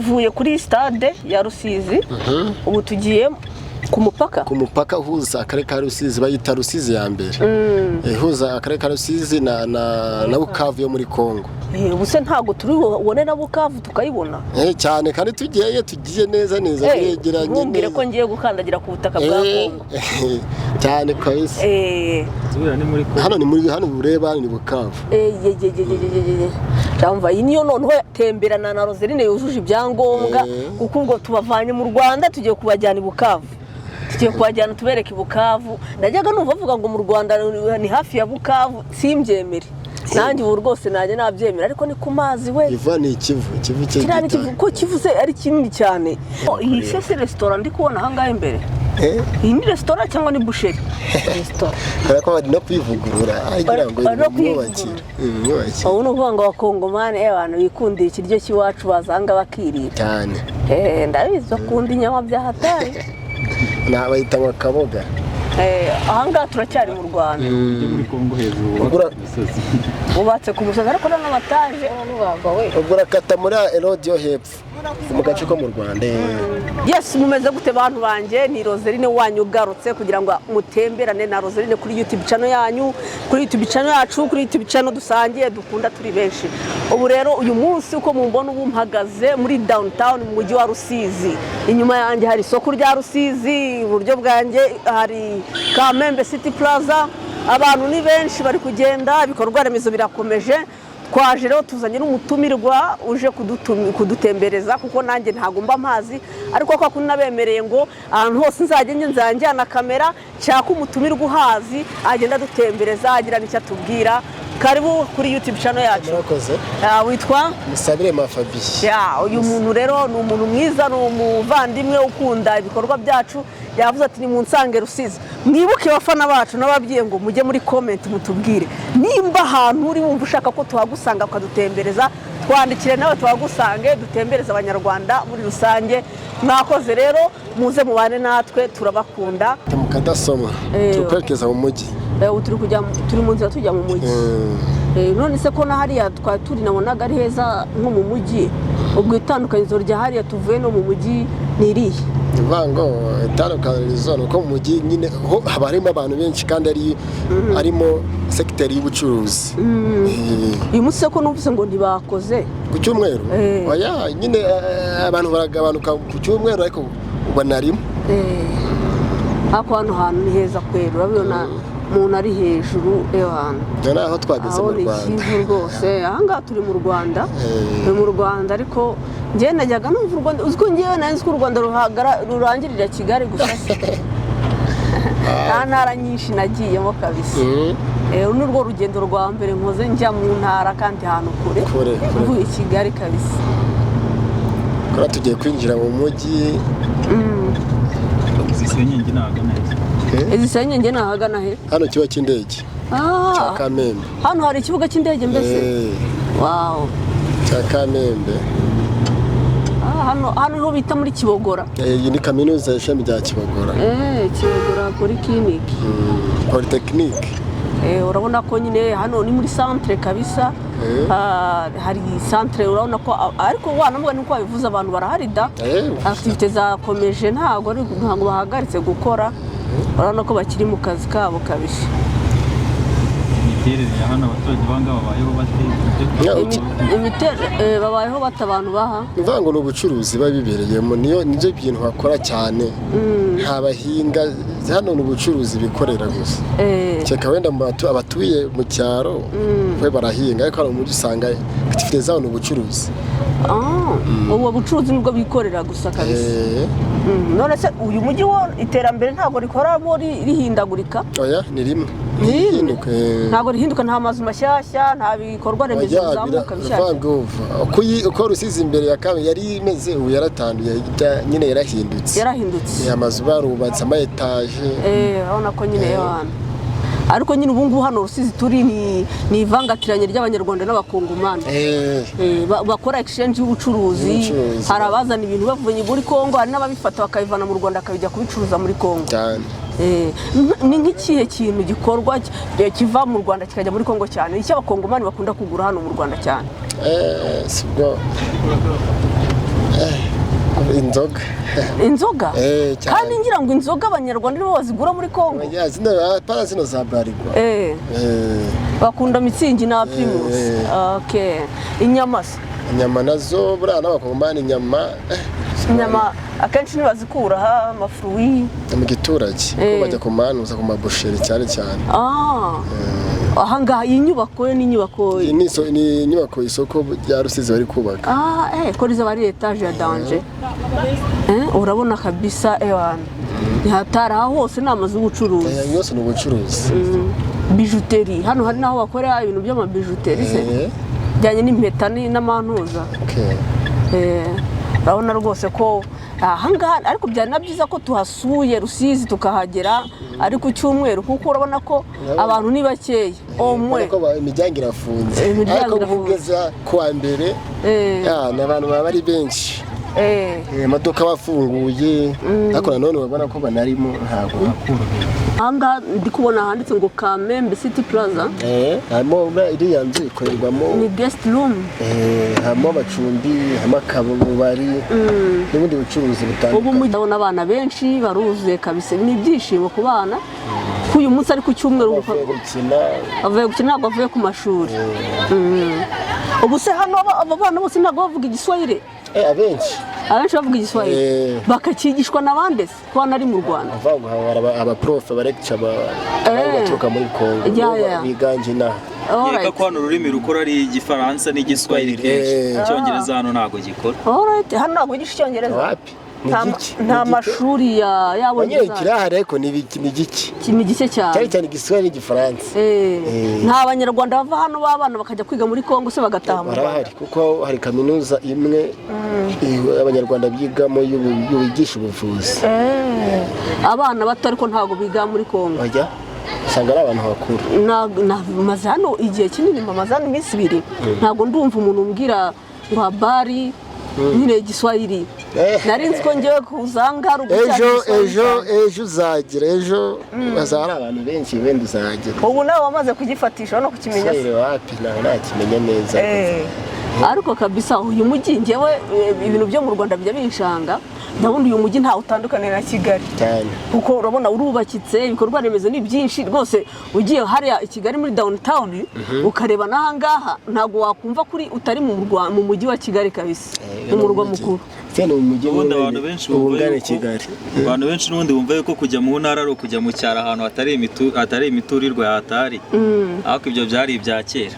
Tuvuye kuri stade ya Rusizi, ubu tugiye ku mupaka. Ku mupaka uhuza akarere ka Rusizi, bayita Rusizi ya mbere, ihuza akarere ka Rusizi na Bukavu yo muri Kongo. Ubu se ntabwo turi bubone na Bukavu tukayibona? Cyane, kandi tugiyeyo, tugiye neza neza, biregeranye. Ntumbwire ko neza. ngiye gukandagira ku butaka bwa Kongo. Cyane kabisa. Zuriya ni muri Kongo. Hano ni muri, hano ureba ni Bukavu. Ye, ye, ye, ye, ye, ye, ye. Jamva, iyi niyo noneho temberana na Roseline yujuje ibyangombwa, kuko ubwo tubavanye mu Rwanda tugiye kubajyana i Bukavu, tugiye kubajyana tubereke i Bukavu. Najyaga numva bavuga ngo mu Rwanda ni hafi ya Bukavu, simbyemere. Nanjye ubu rwose najya nabyemera, ariko ni ku mazi we. Iva ni Ikivu, Ikivu Kiriya ni cye. Kivu, ko Kivu se ari kinini cyane. Oh, iyi se resitora ndi kubona ahangaha imbere, iyi ni resitora cyangwa ni boucherie? Resitora. Kubera ko bari no kwivugurura agira ngo Bari no imyubakire, imyubakire. Ubu ni ukuvuga ngo Abakongomani, abantu bikundira ikiryo cy'iwacu, bazanga bakirira. Cyane. Ndabizi, bakunda inyama bya hatari. Bayita ngo akaboga. Ahangaha turacyari mu Rwanda. Ujya muri Kongo hejuru Ugura- ku misozi. Bubatse ku musozi, ariko n'amataje. Ubwo urakata muri erodi yo hepfo mu gace ko mu Rwanda. Yes, mumeze gute bantu banjye? Ni Roseline wanyu ugarutse kugira ngo mutemberane na Roseline kuri YouTube channel yanyu, kuri YouTube channel yacu, kuri YouTube channel dusangiye, dukunda turi benshi. Ubu rero uyu munsi uko mumbona ubu mpagaze muri downtown mu mujyi wa Rusizi. Inyuma yanjye hari isoko rya Rusizi, iburyo bwanjye hari Kamembe City Plaza. Abantu ni benshi, bari kugenda, ibikorwa remezo birakomeje. Twaje rero tuzanye n'umutumirwa uje kudutembereza, kuko nanjye ntabwo mba mpazi, ariko kwa kundi nabemereye ngo ahantu hose nzajya njya nzajyana kamera, nshaka umutumirwa uhazi agenda adutembereza, agira n'icyo atubwira. Karibu kuri YouTube channel yacu. Murakoze. Ah, witwa? Musabire Mafabi. Ya, uyu muntu rero ni umuntu mwiza, ni umuvandimwe ukunda ibikorwa byacu. Yavuze ati ni munsange Rusizi. Mwibuke abafana bacu n'ababwiye ngo mujye muri comment mutubwire nimba ahantu uri wumva ushaka ko tuhagusanga ukadutembereza. Twandikire nawe tuhagusange, dutembereze Abanyarwanda muri rusange. Mwakoze rero, muze mubane natwe, turabakunda. Mu kadasoma. Turi kwerekeza mu mujyi. Ubu turi kujya, turi mu nzira tujya mu mujyi. None se ko na hariya twari turi nabonaga ari heza nko mu mujyi, ubwo itandukanyirizo rya hariya tuvuye no mu mujyi ni irihe? Ni ukuvuga ngo itandukanirizo ni uko mu mujyi nyine ho haba harimo abantu benshi, kandi ari harimo segiteri y'ubucuruzi. Uyu munsi se ko numvise ngo ntibakoze? Ku cyumweru? Eh. Oya nyine, abantu baragabanuka ku cyumweru, ariko ubona harimo. Ariko hano hantu ni heza kwera, urabibona umuntu ari hejuru, eyo hantu. Dore aho twageze Aho mu ni Rwanda. Kivu rwose, ahangaha turi mu Rwanda. Turi mu Rwanda, ariko njyewe najyaga numva u Rwanda, uzi ko njyewe nari nzi ko u Rwanda rurangirira Kigali gusa se? Nta ntara nyinshi nagiyemo kabisa. Uru ni rwo rugendo rwa mbere nkoze njya mu ntara, kandi ahantu kure. Kure, kure. Mvuye i Kigali kabisa. Kora tugiye kwinjira mu mujyi. Izi senyenge ni ahagana he? Izi senyenge ni ahagana he? Hano ikibuga cy'indege cya Kamembe. Hano hari ikibuga cy'indege mbese? Wow. Cya Kamembe. Ah, hano niho bita muri Kibogora. Iyi ni kaminuza ishami rya Kibogora. Kibogora Polyclinic. Polytechnique. Urabona ko nyine hano ni muri centre kabisa. Ah, hari centre, urabona ko, ariko wanavuga nuko wabivuze, abantu barahari da. Activité zakomeje, ntabwo bahagaritse gukora, urabona ko bakiri mu kazi kabo kabisa. Imiterere ya hano, abaturage banga babayeho bate? Ibyo Imiterere, babayeho bate abantu baha? Ni ukuvuga ngo ni ubucuruzi biba bibereyemo, niyo nibyo bintu bakora cyane. Nta bahinga hano, ni ubucuruzi bikorera gusa. Kereka wenda mu abatuye mu cyaro we barahinga, ariko hano mu mujyi usanga activité zabo ni ubucuruzi. Ah, ubwo bucuruzi nibwo bikorera gusa kabisa. None se uyu mujyi wo iterambere ntabwo rikoramo rihindagurika? Oya, ni rimwe. Ni rimwe? Rihinduka. Ntabwo rihinduka, nta mazu mashyashya, nta bikorwa remezo Oya, bizamuka bishyashya? biravuga uko Rusizi imbere ya kabiri yari imeze, ubu yaratanduye, nyine yarahindutse. Yarahindutse. Amazu barubatse ama etaje. Urabona ko nyine yo hano, ariko nyine ubu ngubu hano Rusizi turi ni ivangatiranye ry'Abanyarwanda n'Abakongomani. Bakora exchange y'ubucuruzi. Y'ubucuruzi. Hari abazana ibintu bavuye muri Kongo, hari n'ababifata bakabivana mu Rwanda bakabijya kubicuruza muri Kongo. Cyane. Ni nk'ikihe kintu gikorwa kiva mu Rwanda kikajya muri Kongo cyane, icyo Abakongomani bakunda kugura hano mu Rwanda cyane? Sibwo. Inzoga. Inzoga? Eh, cyane. Kandi ngira ngo inzoga Abanyarwanda nibo bazigura muri Kongo. Ya, zino para zino za Bralirwa. Bakunda Mützig na Primus. Okay, inyama se? Inyama nazo buriya n'Abakongomani inyama Inyama akenshi ntibazikura ha amafruits? Mu giturage kuko bajya ku manuza, ku maboucherie cyane cyane. Ah, ahangaha iyi nyubako yo ni inyubako? Iyi ni inyubako, isoko rya Rusizi bari kubaka. Ah, ko rizaba ari étage ya danger. Urabona kabisa, ewana, ntihatari aho hose ni amazu y'ubucuruzi. Yose ni ubucuruzi. Bijouterie, hano hari n'aho bakorera ibintu by'amabijouterie se? Bijyanye n'impeta n'amantuza. Urabona rwose ko ahangaha, ariko byari na byiza ko tuhasuye Rusizi tukahagera ari ku cyumweru, kuko urabona ko abantu ni bakeya omwe. Urabona ko imiryango irafunze. Imiryango Ariko irafunze. kugeza ku wa mbere ya, ni abantu baba ari benshi. Amaduka aba afunguye, ariko nanone urabona ko banarimo ntabwo. Ahangaha ndi kubona handitse ngo Kamembe City Plaza. Harimo iriya nzu ikorerwamo. Ni guest room. Harimo amacumbi, harimo akabari n'ubundi bucuruzi Ubu butandukanye. ndabona abana benshi baruzuye kabisa, ni ibyishimo ku bana ko uyu munsi ari ku cyumweru. Bavuye gukina. Bavuye gukina, ntabwo bavuye ku mashuri. Ubu se hano aba bana bose ntabwo bavuga Igiswahili? Abenshi. Abenshi bavuga Igiswahili. Bakacyigishwa na bande se ko hano ari mu Rwanda? Bavuga ngo hari abaprofe, abalecturer baturuka muri Kongo nibo biganje inaha. Nkeka ko hano ururimi rukora ari Igifaransa n'Igiswahili kenshi. Icyongereza hano ntabwo gikora. Alright. Hano ntabwo bigisha Icyongereza? Wapi. Ni Nta giki. Nta Ni gike. mashuri ya Nyine y'Abongereza? Kirahari ariko ni gike. Ni gike cyane. Cyane cyane Igiswahili n'Igifaransa. Nta Banyarwanda bava hano b'abana bakajya kwiga muri Kongo se, bagataha mu Rwanda? Barahari, kuko hari kaminuza imwe Abanyarwanda bigamo yigisha ubuvuzi. Abana bato ariko ntabwo biga muri Kongo? Bajya usanga ari abantu bakuru. Maze hano igihe kinini, maze hano iminsi 2, ntabwo ndumva umuntu umbwira ngo habari nyine Igiswahili. Nari nzi ko ngewe kuzanga hari Ejo, ejo, ejo uzagira, ejo hazaba hari abantu benshi, wenda uzagera. Ubu nawe wamaze kugifatisha no kukimenya se? Kiswahili wapi, ntabwo nakimenya neza. Ariko kabisa uyu mujyi ngewe ibintu byo mu Rwanda bijya binshanga, ndabona uyu mujyi ntawe utandukaniye na Kigali. Cyane. Kuko urabona urubakitse, ibikorwa remezo ni byinshi rwose. Ugiye hariya i Kigali muri downtown ukareba n'ahangaha, ntabwo wakumva kuri utari mu mujyi wa Kigali kabisa, mu murwa mukuru. Se ni umujyi Ubundi munini abantu benshi bumva wunganira yuko Kigali. Abantu benshi n'ubundi bumva yuko kujya mu ntara ari ukujya mu cyaro, ahantu hatari imiturirwa hatari, ariko ibyo byari ibya kera.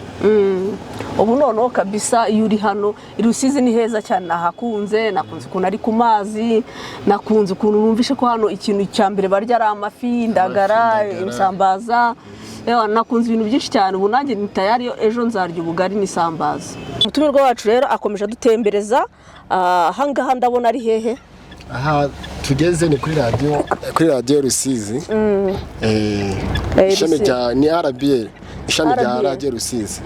Ubu noneho kabisa iyo uri hano i Rusizi ni heza cyane, nahakunze. Nakunze ukuntu ari ku mazi, nakunze ukuntu numvishe ko hano ikintu cya mbere barya ari amafi, indagara, Amafi, indagara. Ibisambaza. Ewa, nakunze ibintu byinshi cyane. Ubu nanjye ni tayari, ejo nzarya ubugari n'isambaza. Umutumirwa wacu rero akomeje adutembereza. Ahangaha ndabona ari hehe? Aha tugeze ni kuri radiyo Rusizi. Ishami Rusizi. rya ni RBL, ishami rya RBL. Radiyo Rusizi.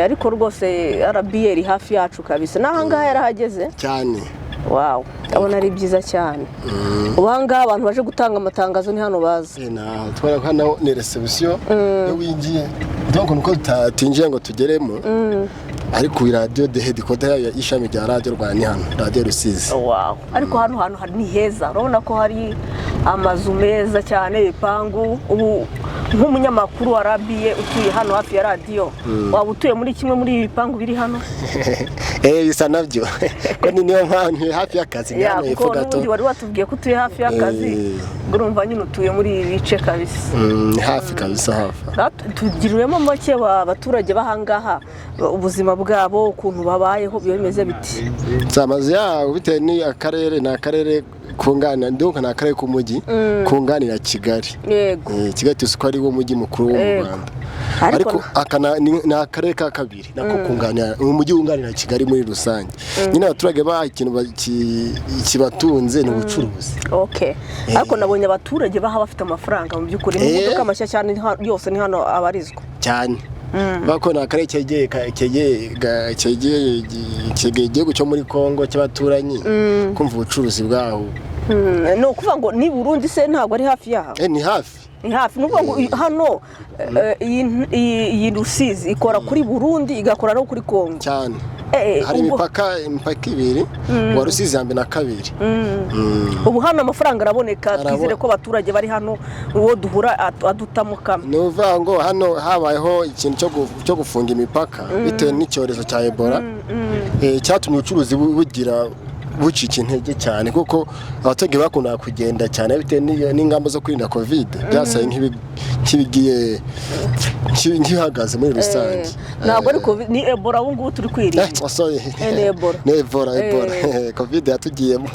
Ariko rwose RBL iri hafi yacu kabisa, n'ahangaha yarahageze. Cyane. Wow, ndabona ari byiza cyane. Ubu ahangaha abantu baje gutanga amatangazo ni hano baza? Na tubona ko hano ni reception iyo winjiye, donc nuko tutinjiye ngo tugeremo, ariko iyi radiyo de headquarter yayo y'ishami rya Radiyo Rwanda ni hano, Radiyo Rusizi. Wow, ariko hano hantu ni heza, urabona ko hari amazu meza cyane, ibipangu. Ubu nk'umunyamakuru wa RBA utuye hano hafi ya radiyo, waba utuye muri kimwe muri ibi bipangu biri hano? Bisa nabyo, ko ni niyo mpamvu hafi y'akazi, ni Ya, hano hepfo kuko gato. n'ubundi wari watubwiye ko utuye hafi y'akazi. Ubwo urumva nyine utuye muri ibi bice kabisa. Ni hafi kabisa, hafi. Tugiriwemo make abaturage b'ahangaha, ubuzima bwabo ukuntu babayeho biba bimeze biti? Si amazu yaho, bitewe ni akarere, ni akarere kunganira, donc ni akarere k'umujyi kunganira Kigali. Kigali tuzi ko ari wo mujyi mukuru wo mu Rwanda. Ariko Ariko aka ni akarere ka kabiri nako kunganira, ni umujyi wunganira Kigali muri rusange. Nyine abaturage baha ikintu kibatunze ni ubucuruzi. Okay. Ariko nabonye abaturage baha bafite amafaranga mu by'ukuri. Mu modoka mashya cyane yose ni hano abarizwa. Cyane. Bako ni akarere kegeye kegeye igihugu cyo muri Kongo cy'abaturanyi, kumva ubucuruzi bwaho. Ni ukuvuga ngo ni Burundi se, ntabwo ari hafi yaho? Ni hafi. Ni hafi. Ni ukuvuga ngo hano iyi Rusizi ikora kuri Burundi, igakora no kuri Kongo. Cyane. Hari Ubwo imipaka ibiri, wa Rusizi ya mbere na kabiri. Ubu hano amafaranga araboneka? Twizere ko abaturage bari hano, uwo duhura adutamo kamwe. Ni ukuvuga ngo hano habayeho ikintu cyo gufunga imipaka bitewe n'icyorezo cya Ebola, cyatumye ubucuruzi bugira bucika intege cyane, kuko abaturage bakundaga kugenda cyane. Bitewe n'ingamba zo kwirinda Covid, byasaye nk'ibigiye nk'ibihagaze muri rusange. Ntabwo ari Covid, ni Ebola ubu ngubu turi kwirinda. Oh, sorry. Ni Ebola. Ni Ebola, Ebola. Covid yatugiyemo.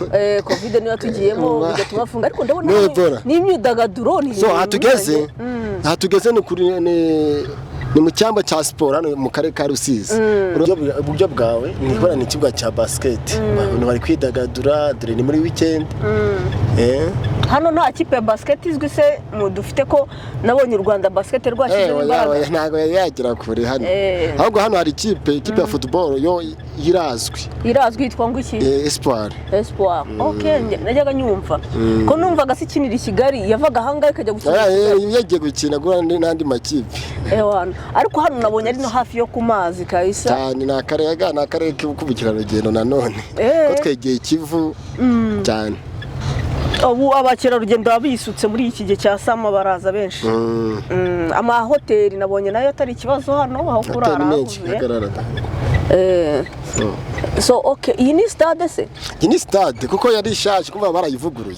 Covid niyo tugiyemo, bigatuma bafunga, ariko ndabona Ni Ebola. n'imyidagaduro ni So aha tugeze, binyuranye. aha tugeze ni kuri ni mu cyamba cya siporo hano mu karere ka Rusizi. Uburyo bwawe ni kubona ni ikibuga cya basket, abantu bari kwidagadura, dore ni muri weekend. Hano nta kipe ya basket izwi se mu dufite? Ko nabonye u Rwanda basket rwashyizemo Oya, imbaraga. oya, ntabwo yari yagera kure hano. Ahubwo hano hari ikipe ya football yo irazwi. Irazwi yitwa ngo iki? Espoir. Espoir, okay. Najyaga nyumva ko numvaga se ikinira i Kigali, yavaga ahangaha ikajya gukina Oya, i Kigali. yagiye gukina guhura n'andi makipe. Ewana, ariko hano nabonye ari no hafi yo ku mazi kabisa. Cyane, ni akarere k'ubukerarugendo nanone, ko twegeye Ikivu cyane. Ubu abakerarugendo baba bisutse muri iki gihe cya summer, baraza benshi. Amahoteli nabonye nayo atari ikibazo hano aho kurara. Hoteli menshi. Huzuye. Hagarara. So, So okay, iyi ni stade se? Iyi ni stade, kuko yari ishaje, kuba barayivuguruye.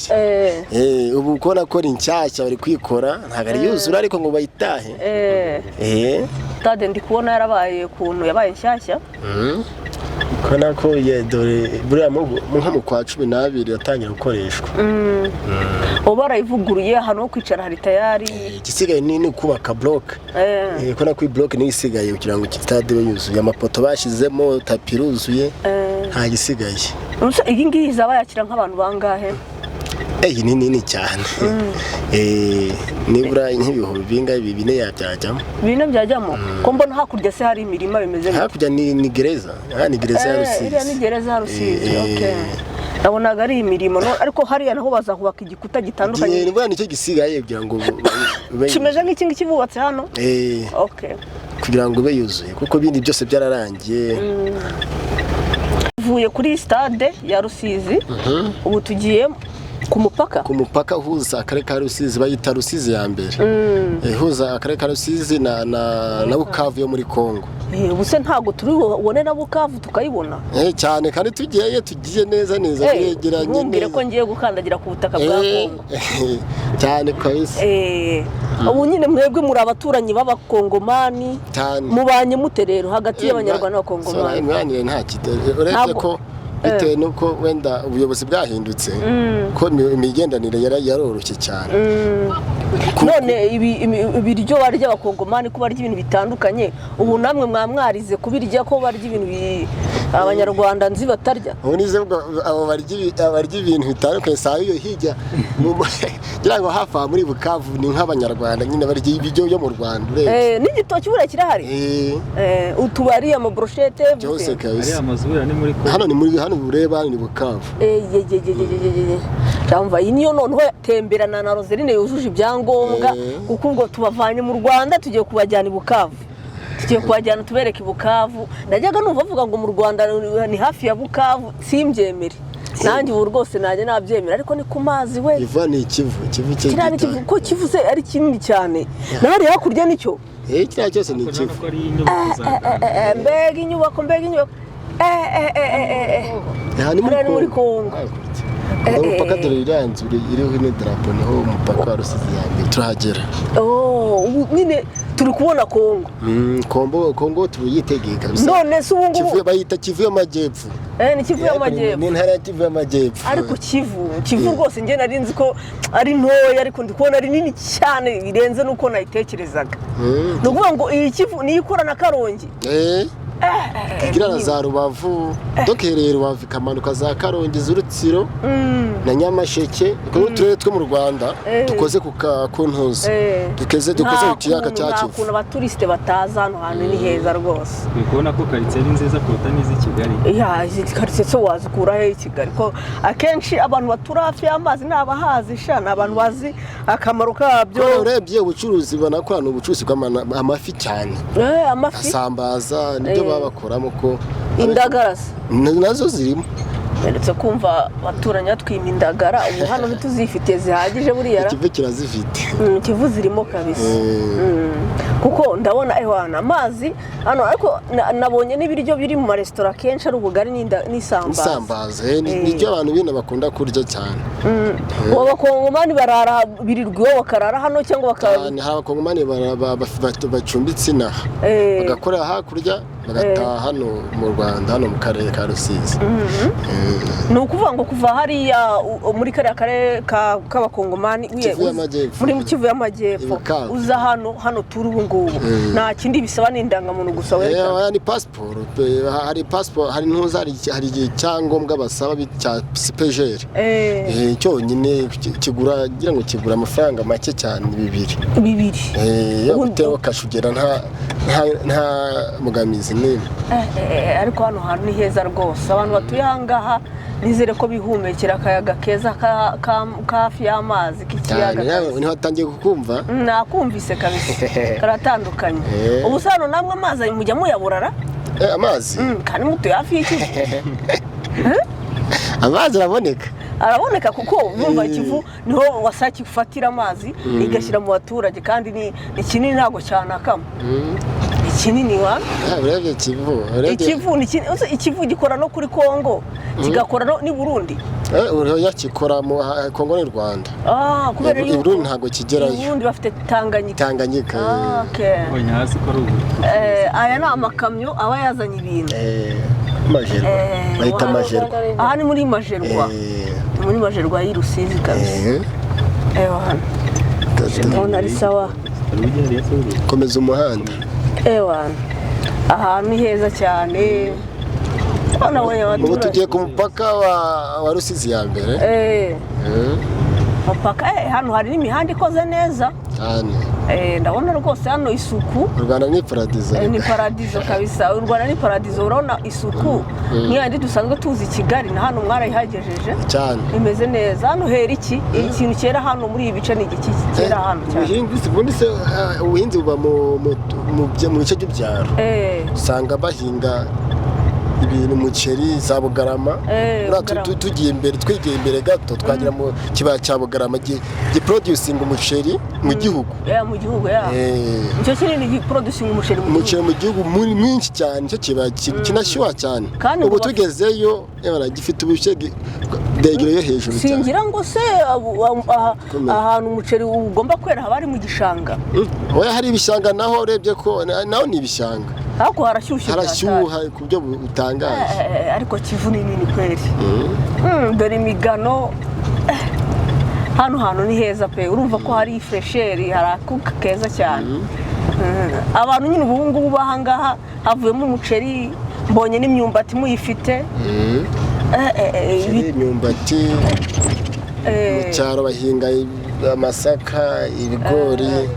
Ubu kubona ko ari nshyashya, bari kuyikora, ntabwo ari yuzura ariko ngo bayitahe. Stade ndi kubona yarabaye ukuntu yabaye nshyashya. Kubona ko dore buriya nko mu kwa 12 yatangiye gukoreshwa. Ubu barayivuguruye, ahantu ho kwicara hari tayari. Igisigaye ni kubaka bloc. Kubona ko iyi bloc niyo isigaye kugira ngo stade ibe yuzuye. Amapoto bashyizemo, tapi iruzuye, nta gisigaye. Ubuse iyi ngiyi izaba yakira nk'abantu bangahe? Iyi ni nini cyane. Nibura nk'ibihumbi bingahe, bine yabyajyamo. Bine byajyamo? Ko mbona hakurya se hari imirima, bimeze bite? Hakurya ni gereza. Aha ni gereza ya Rusizi. Iriya ni gereza ya Rusizi. Okay, nabonaga ari imirimo no, ariko hariya naho bazahubaka igikuta gitandukanye. Igihe nibura nicyo gisigaye kugira ngo ube Kimeze nk'iki ngiki bubatse hano. Okay. Kugira ngo ube yuzuye, kuko ibindi byose byararangiye. Tuvuye kuri stade ya Rusizi, ubu tugiye ku mupaka. Ku mupaka uhuza akarere ka Rusizi, bayita Rusizi ya mbere, ihuza akarere ka Rusizi na Bukavu yo muri Kongo. Ubu se ntabwo turi bubone na Bukavu tukayibona? Cyane, kandi tugiyeyo, tugiye neza neza, biregeranye Ntumbwire neza. ko ngiye gukandagira ku butaka bwa Kongo. Cyane kabisa. Ubu nyine mwebwe muri abaturanyi b'Abakongomani. Cyane. Mubanye mute rero hagati y'Abanyarwanda n'Abakongomani? Imibanire nta kitari, uretse ko bitewe n'uko wenda ubuyobozi bwahindutse, ko imigenderanire yaroroshye cyane. None ibiryo barya Abakongomani, ko barya ibintu bitandukanye, ubu namwe mwamwarize kubirya, ko barya ibintu Abanyarwanda nzi batarya? Ubu nize bwo abo barya ibintu bitandukanye, saa iyo hirya ngira ngo hafi aha muri Bukavu ni nk'Abanyarwanda nyine barya ibiryo byo mu Rwanda urebye. N'igitoki buriya kirahari. Utubari, amabroshete. Byose Ariya kabisa. mazu buriya ni muri Kongo. Hano ni muri, hano ureba hano ni Bukavu. Cyangwa iyi niyo noneho temberana na Roseline yujuje ibyangombwa, kuko ubwo tubavanye mu Rwanda tugiye kubajyana i Bukavu, tugiye kubajyana tubereke i Bukavu. Najyaga numva bavuga ngo mu Rwanda ni hafi ya Bukavu, simbyemere. Nanjye ubu rwose najya nabyemera, ariko ni ku mazi we. Iva ni Ikivu, Ikivu cye. Kiriya ni Kivu, ko kivuze ari kinini cyane, na hariya hakurya nicyo. Kiriya cyose ni Urabona Ikivu. ko ari inyubako za Mbega inyubako, mbega inyubako! Aha ni muri Hariya ni muri Kongo. Hakurya umupaka, dore iriya nzu iriho n'idarapo, niho umupaka wa Rusizi ya mbere turahagera. Oh, ubu nyine turi kubona Kongo. Kongo tuyitegeye kabisa. None se ubu ngubu Kivu bayita Kivu y'Amajyepfo. Ni Kivu y'Amajyepfo. Ni intara ya Kivu y'Amajyepfo. Ariko Kivu rwose njye nari nzi ko ari ntoya, ariko ndi kubona ari nini cyane birenze n'uko nayitekerezaga. Ni ukuvuga ngo iyi Kivu niyo ikora na Karongi? Igira na za Rubavu, dokereye Rubavu ikamanuka za Karongi, z'Urutsiro na Nyamasheke, kuko n'uturere two mu Rwanda dukoze ku ntuzi, dukoze Nta ku kiyaga kuntu- cya nta Kivu. kuntu abaturisite bataza hano hantu, ni heza rwose. Uri kubona ko karitsiye ari nziza kuruta n'iz'i Kigali. Ya, izi karitsiye se wazikura he i Kigali, ko akenshi abantu batura hafi y'amazi ni abahazi sha, ni abantu bazi akamaro kabyo. Ko urebye ubucuruzi banakora ni ubucuruzi bw'amafi cyane. Amafi. Asambaza nibyo baba bakoramo, ko Indagara se? Nazo zirimo. Mperutse kumva abaturanyi batwima indagara. Ubu hano ntituzifitiye zihagije buriya ra? Ikivu kirazifite. Kivu zirimo kabisa. Kuko ndabona ewana amazi hano, ariko nabonye n'ibiryo biri mu maresitora kenshi ari ubugari n'isambaza. Isambaza, niryo abantu bino bakunda kurya cyane. Ubu Abakongomani barara, birirwa iwabo bakarara hano cyangwa bakaba Cyane, hari Abakongomani bacumbitse inaha, bagakorera hakurya, bagataha hano mu Rwanda, hano mu karere ka Rusizi. Ni ukuvuga ngo kuva hariya muri kariya karere k'Abakongomani Kivu y'Amajyepfo. Muri Kivu y'Amajyepfo. Ibikango. Uza hano turi ubu ngubu, nta kindi bisaba, ni indangamuntu gusa werekana. Oya, ni pasiporo pe, hari pasiporo, hari ntuza, hari icyangombwa basaba cya CPGL. Cyonyine kigura, ngira ngo kigura amafaranga make cyane, 2. 2. Iyo guteraho kashe ugera nta mbogamizi n'imwe. Ariko hano hantu ni heza rwose. Abantu batuye aha ngaha nizere ko bihumekera akayaga keza ka hafi y'amazi k'ikiyaga Cyane nawe kabisa. Niho watangiye kukumva. Nakumvise kabisa, karatandukanye. Ubu se hano namwe amazi mujya muyaburara? Amazi? Kandi mutuye hafi y'Ikivu. Amazi araboneka. Araboneka, kuko urumva Ikivu niho WASAC ifatira amazi igashyira mu baturage, kandi ni kinini, ntabwo cyanakama, ni kinini wa. Urebye Kivu, urebye Ikivu ni kinini. Uzi Ikivu gikora no kuri Kongo, kigakora no n'i Burundi. Uriya kikora mu Kongo n'u Rwanda. Ah, kubera I yuko Burundi ntabwo kigerayo. I Burundi bafite Tanganyika. Tanganyika. Ah, okay. Ubonye hasi ko ari ubu. Aya ni amakamyo aba yazanye ibintu. Majerwa, bahita Majerwa. Aha ni muri Majerwa. Ni muri Majerwa y'i Rusizi kabisa. Ewa, hano ndabona ari sawa. Komeza umuhanda. Ewa, ahantu ni heza cyane. Nabonye Ubu abaturage. tugiye ku mupaka wa Rusizi ya mbere. Mupaka, hano hari n'imihanda ikoze neza. Cyane. Ndabona rwose hano isuku. U Rwanda ni paradizo. Ni paradizo kabisa, u Rwanda ni paradizo. Urabona isuku nk'iyo yandi dusanzwe tuzi i Kigali, na hano mwarayihagejeje. Cyane. Imeze neza. Hano hera iki? Ikintu cyera hano muri ibi bice ni igiki cyera hano cyane? Ubuhinzi ubundi se, ubuhinzi buba mu bice by'ibyaro. Usanga bahinga ibintu, umuceri, za Bugarama. Buriya Bugarama. Tugiye imbere, twigiye imbere gato, twagera mu kibaya cya Bugarama giproducinga umuceri mu gihugu. Ya, mu gihugu ya. Nicyo kinini giproducinga umuceri mu gihugu. Umuceri mu gihugu mwinshi cyane, nicyo kibaya kinashyuha cyane. Kandi ubu ngo tugezeyo gifite ubushyuhe degere yo hejuru cyane. Singira ngo se Komera. ahantu umuceri ugomba kwera haba ari mu gishanga? Oya, hari ibishanga naho, urebye ko naho ni ibishanga. Ariko harashyushye. Harashyuha ku buryo butangaje. Ariko Kivu ni nini kweri. Dore imigano. Hano hantu ni heza pe, urumva ko hari fraîcheur, hari akuka keza cyane. Abantu nyine ubu ngubu bahangaha havuyemo umuceri, mbonye n'imyumbati muyifite. Umuceri, imyumbati, mu cyaro bahinga amasaka, ibigori.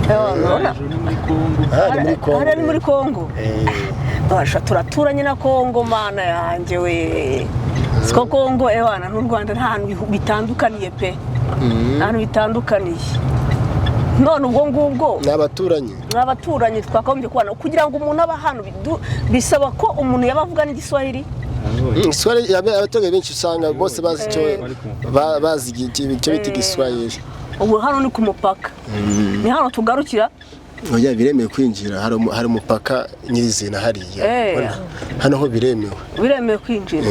Urabona? Hejuru ni muri Kongo. Aha ni muri Kongo. Hariya ni muri Kongo. Basha, turaturanye na Kongo, mana yanjye we! Siko Kongo ewana n'u Rwanda nta hantu bitandukaniye pe, nta hantu bitandukaniye. None ubwo ngubwo Ni abaturanyi. Ni abaturanyi, twakagombye kubana. Kugira ngo umuntu abe ahantu bisaba ko umuntu yaba avuga n'igiswahili. Igiswahili, abaturage benshi usanga bose bazi icyo bazi icyo bita igiswahili. Ubu hano ni ku mupaka, ni hano tugarukira. Oya, biremewe kwinjira, hari umupaka nyirizina hariya. Ubona? Hano ho biremewe. Biremewe kwinjira.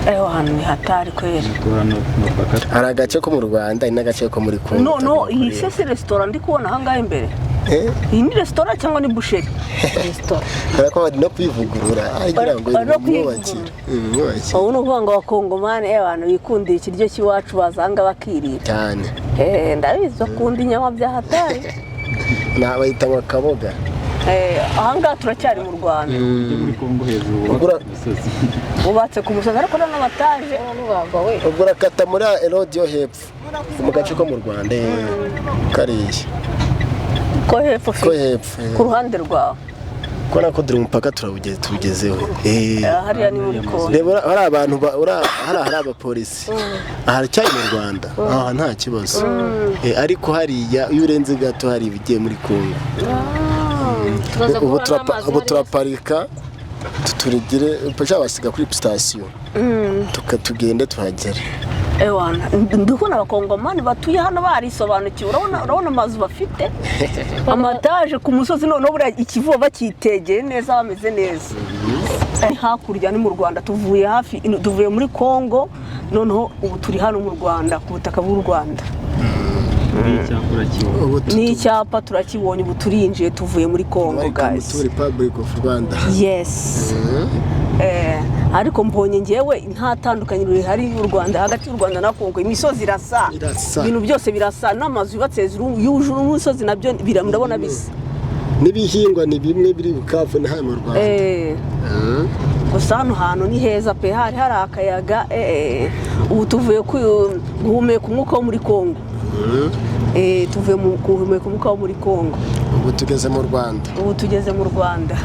Eho hantu ni hatari kweri. Hano ku mupaka. Hari agace ko mu Rwanda, hari n'agace ko muri Kongo. No, iyi se si resitora ndi kubona ahangaha imbere? Eh? Iyi ni resitora cyangwa ni boucherie? Resitora. Kubera ko bari no kwivugurura agira ngo Bari no mwubakire. Mwubakire. Ubu ni ukuvuga ngo Abakongomani, abantu bikundira ikiryo cy'iwacu, bazanga bakirira. Cyane. Ndabizi bakunda inyama bya hatari. Bayita ngo akaboga. Ahangaha turacyari mu Rwanda. Ujya muri Kongo hejuru Ugura- wubaka imisozi. Bubatse ku musozi, ariko n'amataje. N'ubagwa we. Ubwo urakata muri erodi yo hepfo mu gace ko mu Rwanda, kariya. Ko hepfo. Ko hepfo. Ku ruhande rwawe. Ko nako dore umupaka turawugeze, tuwugezeho. Hariya ni muri Kongo. Reba hari abantu hari abapolisi, aha haracyari mu Rwanda, aha nta kibazo. Ariko hariya iyo urenze gato hari ibigiye muri Kongo. Turaza Ubu guhura n'amazi ubu hariya. turaparika. Turigire basiga kuri sitasiyo, tugende tuhagere. Ewana, ndikubona abakongomani batuye hano barisobanukiwe. Urabona amazu bafite, amataje ku musozi, noneho buriya ikivuba bakitegeye neza, bameze neza. Hakurya ni mu Rwanda, tuvuye hafi, tuvuye muri Kongo, noneho ubu turi hano mu Rwanda, ku butaka bw'u Rwanda. N'icyapa urakibona. Ubu N'icyapa turakibonye. Ubu turinjiye, tuvuye muri Kongo. Welcome Guys. to Republic of Rwanda. Yes. Ariko mbonye ngewe nta tandukaniro rihari y'u Rwanda, hagati y'u Rwanda na Kongo. Imisozi irasa. Irasa. Ibintu byose birasa, n'amazu yubatse hejuru yuje umusozi nabyo ndabona bisa. N'ibihingwa ni bimwe biri Bukavu na hano mu Rwanda. Gusa hano hantu ni heza pe, hari hari akayaga. Ubu tuvuye guhumeka umwuka wo muri Kongo. Tuvuye mu guhumeka umwuka wo muri Kongo. Ubu tugeze mu Rwanda. Ubu tugeze mu Rwanda.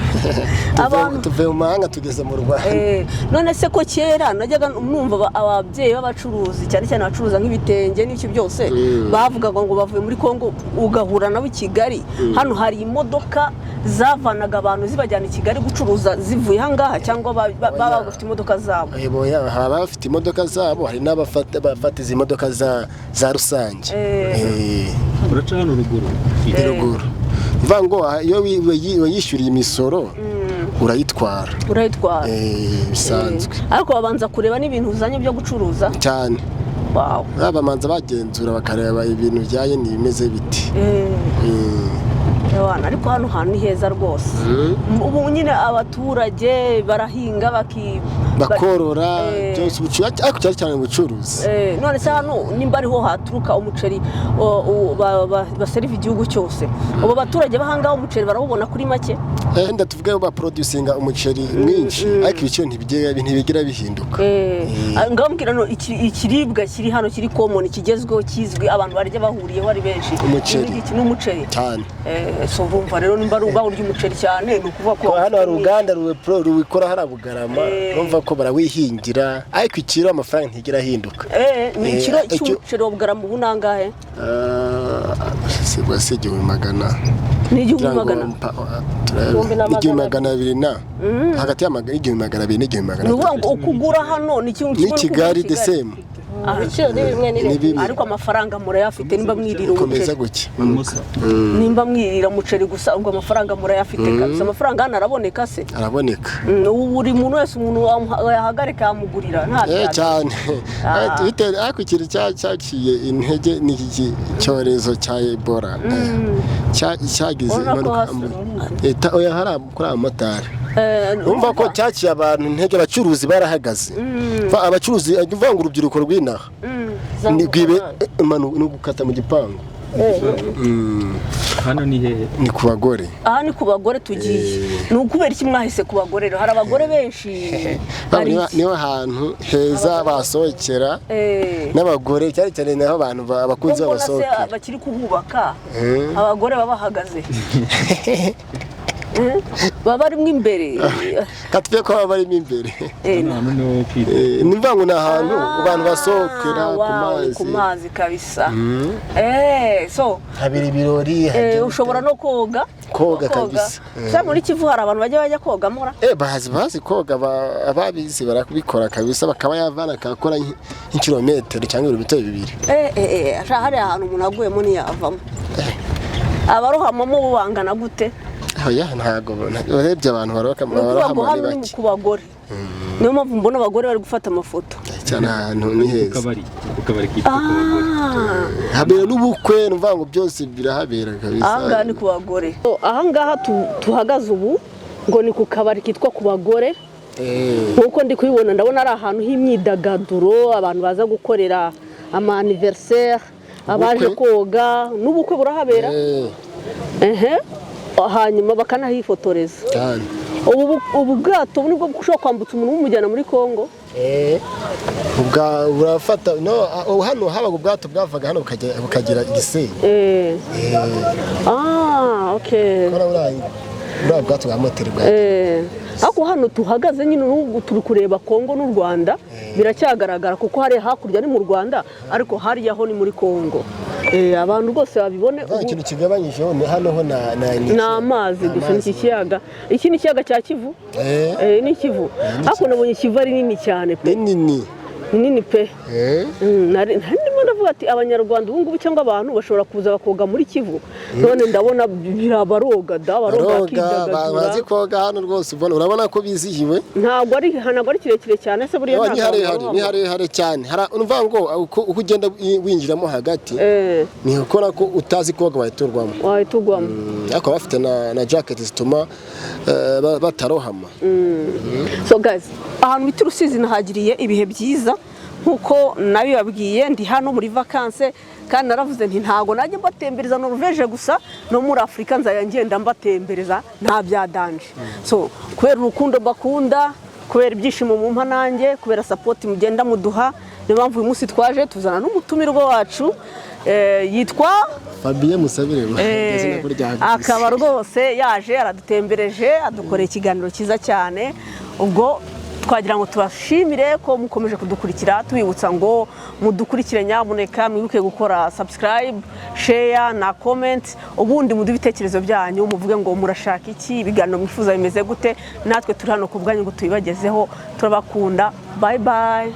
Abantu Tuvuye mu mahanga, tugeze mu Rwanda. None se ko kera najyaga numva ababyeyi b'abacuruzi, cyane cyane abacuruza nk'ibitenge n'ibyo byose, bavugaga ngo bavuye muri Kongo, ugahura nabo i Kigali hano, hari imodoka zavanaga abantu zibajyana i Kigali gucuruza zivuye ahangaha, cyangwa baba bafite imodoka zabo? Oya, hari abafite imodoka zabo, hari n'abafata bafata izi modoka za rusange. Uraca hano ruguru. Ruguru. Mvuga ngo iyo wiyishyuriye imisoro urayitwara. Urayitwara. Bisanzwe. Ariko babanza kureba n'ibintu uzanye byo gucuruza? Cyane. Wow. Babanza bagenzura, bakareba ibintu bijyanye n'ibimeze biti. Ewana, ariko hano hantu ni heza rwose. Ubu nyine abaturage barahinga Bakorora. Byose ariko cyane cyane ubucuruzi. None se hano nimba ariho haturuka umuceri baseriva igihugu cyose, ubu abaturage bahangaha umuceri barawubona kuri make? Wenda tuvuge ko baproducinga umuceri mwinshi, ariko ibiciro ntibigira bihinduka. Ngaho mbwira no ikiribwa kiri hano kiri common, kigezweho, kizwi, abantu barya bahuriyeho ari benshi. Umuceri. Ni iki? Ni umuceri. Cyane. So urumva rero nimba ari bawurya umuceri cyane, ni ukuvuga ko Ko hano hari uruganda ruwikora hariya Bugarama, urumva ko barawihingira, ariko ikiro amafaranga ntigira ahinduka. Ni ikiro cy'umuceri wa Bugarama ubu nangahe? Si 1100. Ni igihumbi Kugira ngo magana turebe. Igihumbi na magana 1200 na hagati y'1200 n'igihumbi magana Ni ukuvuga atatu. ngo uko ugura hano ni kimwe Ni kimwe n'uko ugura Kigali i the same. Ibiciro ni bimwe, ni Ni bimwe. bimwe. Ariko amafaranga murayafite nimba mwirira Komeza umuceri. gutya. Musa. Nimba mwirira umuceri gusa, ubwo amafaranga murayafite kabisa. Amafaranga hano araboneka se? Araboneka. Ubu buri muntu wese, umuntu yahagarika yamugurira nta byago. Cyane. Ariko ikintu cyaciye intege ni iki cyorezo cya Ebola. Cyagize Urabona ko impanuka oya, hari kuri abamotari. Urumva ko cyaciye abantu intege, abacuruzi barahagaze. Abacuruzi, uvuga ngo urubyiruko rw'inaha ni ni ugukata mu gipangu. Hano ni hehe? Ni ku bagore. Aha ni ku bagore tugiye. Ni ukubera iki mwahise ku bagore rero? Hari abagore benshi, hari iki? Niho hantu heza basohokera n'abagore cyane cyane, naho abantu abakunzi Ko mbona se babasohokera. bakiri kuhubaka, abagore baba bahagaze, baba barimo imbere. Katuve ko baba barimo imbere. Hano hantu ni wowe kwita. Ni ukuvuga ngo ni ahantu abantu basohokera ku Wow, ni mazi. ku mazi kabisa. So Habera ibirori, hagira ushobora no koga. Koga kabisa. Se muri Kivu hari abantu bajya kogamo ra? Bazi koga, ababizi barakubikora kabisa, bakaba yavana akakora nk'ikirometero cyangwa ibirometero 2. Sha, hariya ahantu umuntu aguyemo ntiyavamo. Abarohamamo bo bangana gute? Oya, ntago urebye abantu Ni ukuvuga ngo barohama ni hano ni bake. ku bagore, niyo mpamvu mbona abagore bari gufata amafoto. Cyane, ahantu ni Ku heza. kabari, ku kabari kitwa ku bagore. Habera n'ubukwe, ni ukuvuga ngo byose birahabera kabisa. Ahangaha ni ku bagore. Ahangaha tuhagaze ubu ngo ni ku kabari kitwa ku bagore. Nk'uko ndi kubibona, ndabona ari ahantu h'imyidagaduro, abantu baza gukorera ama anniversaire, abaje Ubukwe. koga, n'ubukwe burahabera. Ehe, hanyuma bakanahifotoreza. Cyane. Ubu bwato nibwo bushobora kwambutsa umuntu bumujyana muri Kongo? Burafata no hano habaga ubwato bwavaga hano bukagera i Gisenyi. Ah, okay. Kora buriya bwato bwa moteri bwa Ariko hano tuhagaze nyine n'ubu turi kureba Kongo n'u Rwanda, biracyagaragara kuko hariya hakurya ni mu Rwanda, ariko hariya ho ni muri Kongo. Abantu rwose babibone. Nta kintu kigabanyijeho, ni hano ho Ni amazi gusa, ni iki kiyaga. Iki ni ikiyaga cya Kivu. Ni Kivu, ariko nabonye Kivu ari nini cyane pe. Ni nini. Ni nini pe. Nari ndimo ndavuga ati abanyarwanda ubu ngubu cyangwa abantu bashobora kuza bakoga muri Kivu, none ndabona baroga da, baroga. Baroga. Bakidagadura. Bazi koga hano rwose, ubona urabona ko bizihiwe. Ntabwo ari kirekire cyane se buriya? Ni Ntabwo harehare. barohama. Ni harehare cyane. Urumva ngo uko ugenda winjiramo hagati, ni ukora ko utazi koga wahita urwamo. Wahita ugwamo. Ariko baba bafite na jacket zituma batarohama. So guys, ahantu bita Rusizi nahagiriye ibihe byiza nkuko nabibabwiye. Ndi hano muri vacances kandi naravuze nti ntago najya mbatembereza Norvège gusa, no muri Afurika nzajya ngenda mbatembereza, nta bya danger. So kubera urukundo mbakunda, kubera ibyishimo mumpa nanjye, kubera support mugenda muduha, niyo mpamvu uyu munsi twaje tuzana n'umutumirwa wacu, yitwa Fabien Musabire, izina ko ryavuze. Akaba rwose yaje aradutembereje, adukoreye ikiganiro cyiza cyane. Ubwo twagira ngo tubashimire ko mukomeje kudukurikira, tubibutsa ngo mudukurikire nyamuneka, mwibuke gukora subscribe, share na comment, ubundi muduhe ibitekerezo byanyu, muvuge ngo murashaka iki, ibiganiro mwifuza bimeze gute. Natwe turi hano ku bwanyu ngo tubibagezeho. Turabakunda, bye bye.